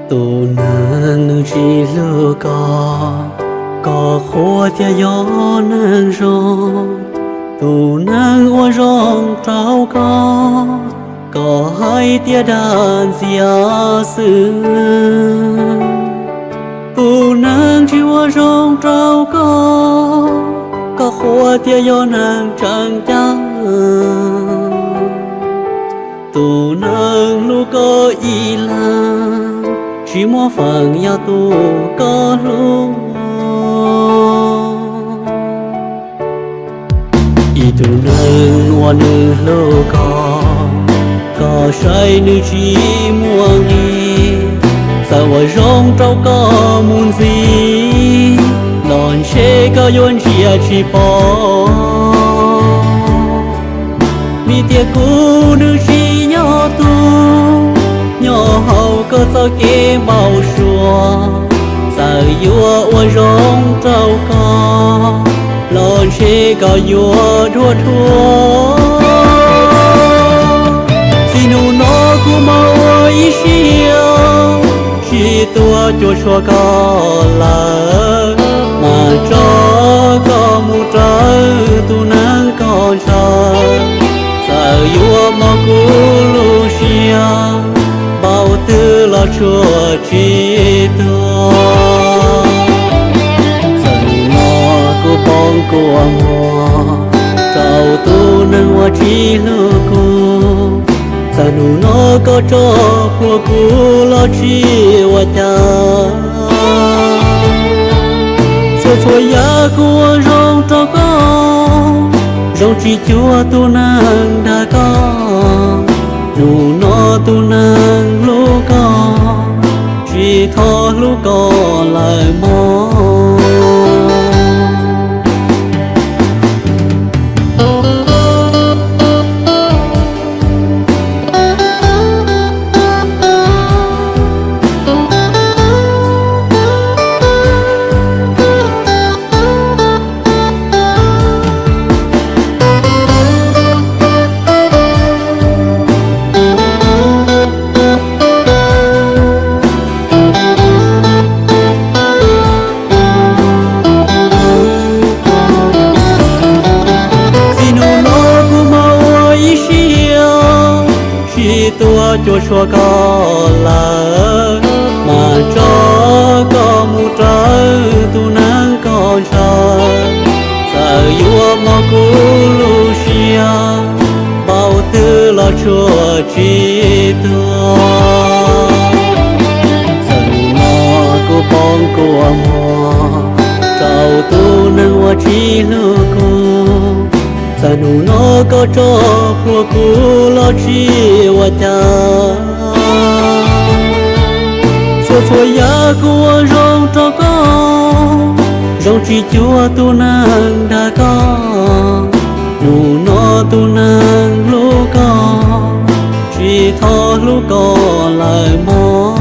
Tus neeg nws tsis hlub koj, koj qhuas tias yog neeg zoo. Tus neeg ua zoo rau koj, koj hais tias dag ntxias xwb. Tus neeg tsis ua zoo rau koj, koj qhuas tias yog neeg tseem ceeb. Tus neeg hlub koj ib leeg, tsis muaj feem yog tus koj hlub. Ib tug neeg uas nws hlub koj, koj saib nws tsis muaj nqis. Txawm ua zoo rau koj mus ntxiv, los ntshe koj yuav ntsia tsis pom. Vim tias kuv nws tsis yog tug nyob hauv koj txoj kev npau suav. Txawm yuav ua zoo rau koj, los ntshe koj yuav dhuav dhuav. Txij hnub no kuv mam ua ib siab, tsis tuaj cuam tshuam koj lawm, mas tso koj mus raws tus neeg koj ntshaw. Txawm yuav mob kuv lub siab, npaum twg los tshuaj tsis tuag. Txawm hnub no kuv poob kua muag rau tus neeg uas tsis hlub kuv, txawm hnub no koj tso plhuav kuv los tsis ua cas. Txhua txhua yam kuv ua zoo rau koj, zoo tsis cuag tus neeg dag koj. Hnub no tus neeg hlub koj, tsis txhob hlub koj lawm mog. Txij hnub no kuv mam ua ib siab, tsis tuaj cuam tshuam koj lawm, mas tso koj mus raws tus neeg koj ntshaw. Txawm yuav mob kuv lub siab, npaum twg los tshuaj tsis tuag. Txawm hnub no kuv poob kua muag rau tus neeg uas tsis hlub kuv, txawm hnub no koj tso plhuav kuv los tsis ua cas. Txhua txhua yam kuv ua zoo rau koj, zoo tsis cuag tus neeg dag koj. Hnub no tus neeg hlub koj, tsis txhob hlub koj lawm mog.